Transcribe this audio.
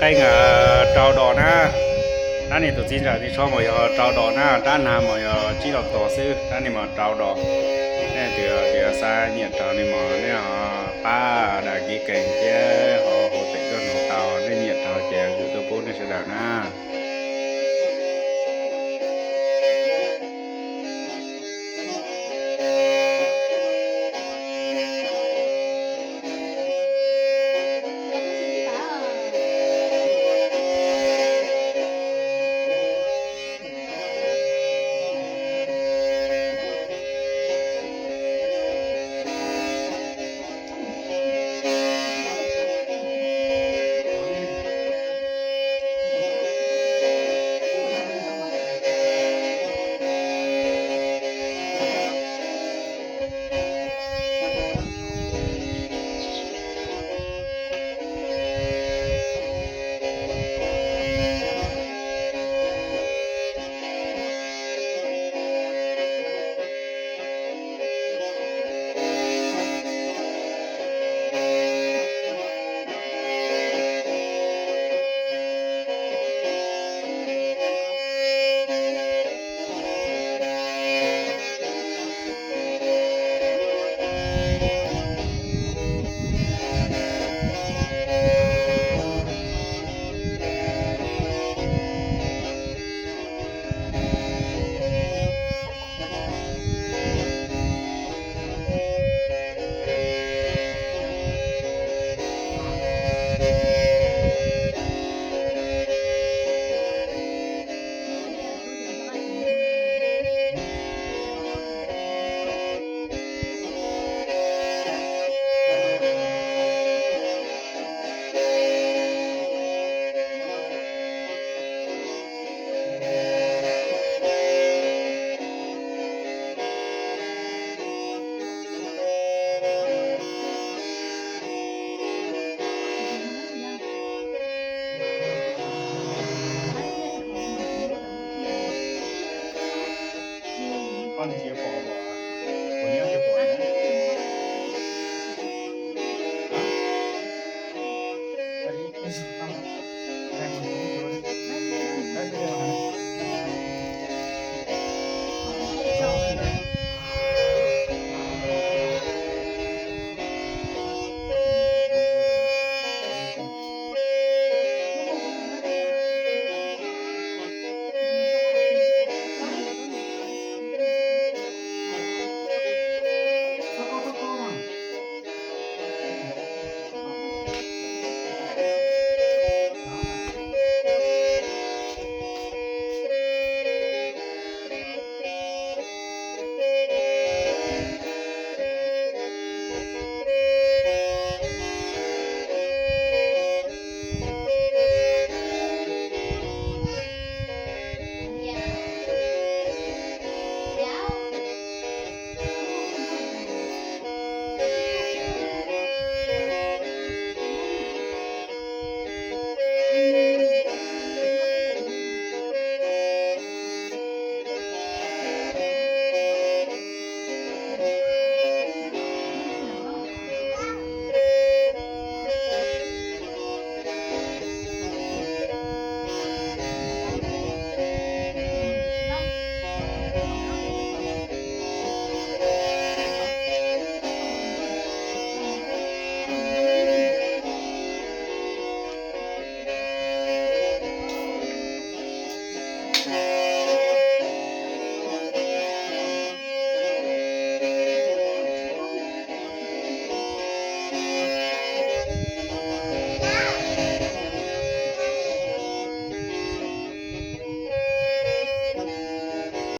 Qeej rau dos na. Rab niag tus txiv ntsawm tis tsho mas yog rau dos na, rab nag mas yog tsib los tog xwb, rab niag mas rau dos. Nej tus xav nyiam raug li mas nej pab dag kiv kees thiab ho hauv pem tuaj nug tau, nej nyiam raug ces kuv tuaj pub nej sawv daws na.